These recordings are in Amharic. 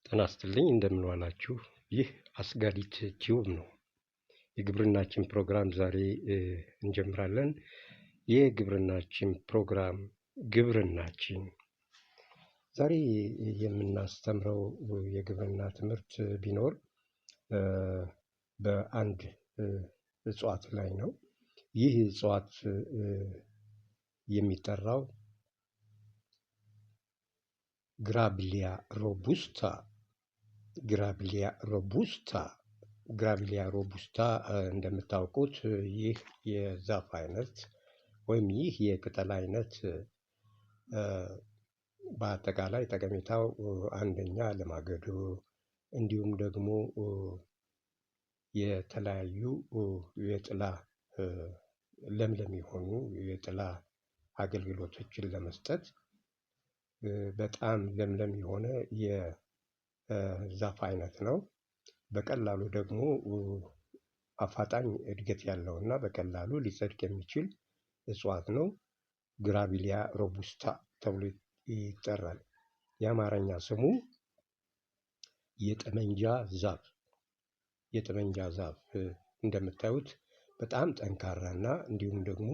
ጤና ይስጥልኝ፣ እንደምን ዋላችሁ። ይህ አስጋዲት ቲዩብ ነው። የግብርናችን ፕሮግራም ዛሬ እንጀምራለን። የግብርናችን ፕሮግራም ግብርናችን ዛሬ የምናስተምረው የግብርና ትምህርት ቢኖር በአንድ እጽዋት ላይ ነው። ይህ እጽዋት የሚጠራው Grevillea robusta፣ Grevillea robusta፣ Grevillea robusta። እንደምታውቁት ይህ የዛፍ አይነት ወይም ይህ የቅጠል አይነት በአጠቃላይ ጠቀሜታው አንደኛ ለማገዶ፣ እንዲሁም ደግሞ የተለያዩ የጥላ ለምለም የሆኑ የጥላ አገልግሎቶችን ለመስጠት በጣም ለምለም የሆነ የዛፍ አይነት ነው። በቀላሉ ደግሞ አፋጣኝ እድገት ያለው እና በቀላሉ ሊጸድቅ የሚችል እጽዋት ነው። Grevillea robusta ተብሎ ይጠራል። የአማርኛ ስሙ የጠመንጃ ዛፍ፣ የጠመንጃ ዛፍ። እንደምታዩት በጣም ጠንካራ እና እንዲሁም ደግሞ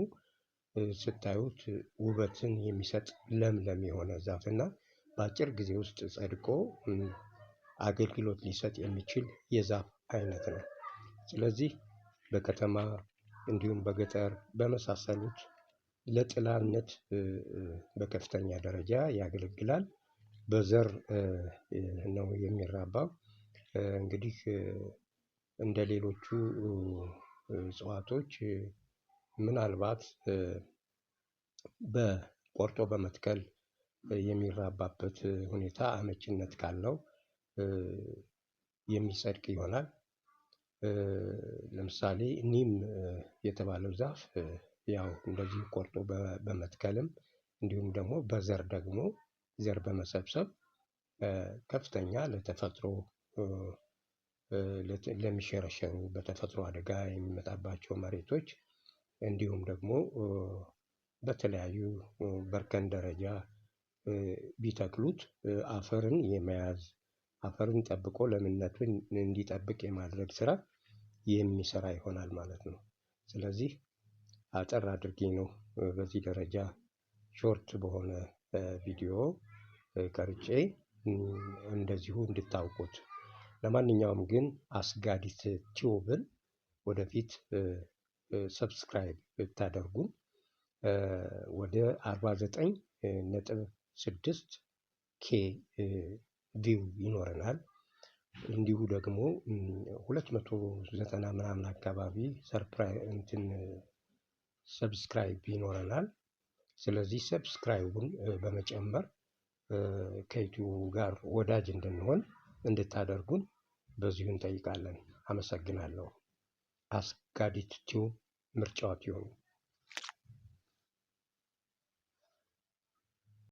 ስታዩት ውበትን የሚሰጥ ለምለም የሆነ ዛፍ እና በአጭር ጊዜ ውስጥ ጸድቆ አገልግሎት ሊሰጥ የሚችል የዛፍ አይነት ነው። ስለዚህ በከተማ እንዲሁም በገጠር በመሳሰሉት ለጥላነት በከፍተኛ ደረጃ ያገለግላል። በዘር ነው የሚራባው። እንግዲህ እንደ ሌሎቹ እጽዋቶች ምናልባት በቆርጦ በመትከል የሚራባበት ሁኔታ አመቺነት ካለው የሚጸድቅ ይሆናል። ለምሳሌ neem የተባለው ዛፍ ያው እንደዚሁ ቆርጦ በመትከልም እንዲሁም ደግሞ በዘር ደግሞ ዘር በመሰብሰብ ከፍተኛ ለተፈጥሮ ለሚሸረሸሩ፣ በተፈጥሮ አደጋ የሚመጣባቸው መሬቶች፣ እንዲሁም ደግሞ በተለያዩ በእርከን ደረጃ ቢተክሉት አፈርን የመያዝ፣ አፈርን ጠብቆ ለምነቱን እንዲጠብቅ የማድረግ ስራ የሚሰራ ይሆናል ማለት ነው። ስለዚህ አጠር አድርጌ ነው በዚህ ደረጃ short በሆነ ቪዲዮ ቀርጬ እንደዚሁ እንድታውቁት። ለማንኛውም ግን አስጋዲት ቲዩብን ወደፊት subscribe ብታደርጉን ወደ 49.6 K view ይኖረናል። እንዲሁ ደግሞ 290 ምናምን አካባቢ እንትን subscribe ይኖረናል። ስለዚህ subscribe ኡን በመጨመር ከዩቲዩብ ጋር ወዳጅ እንድንሆን እንድታደርጉን በዚሁ እንጠይቃለን። አመሰግናለሁ። አስጋዲት ቲዩብ ምርጫዎት ይሁን።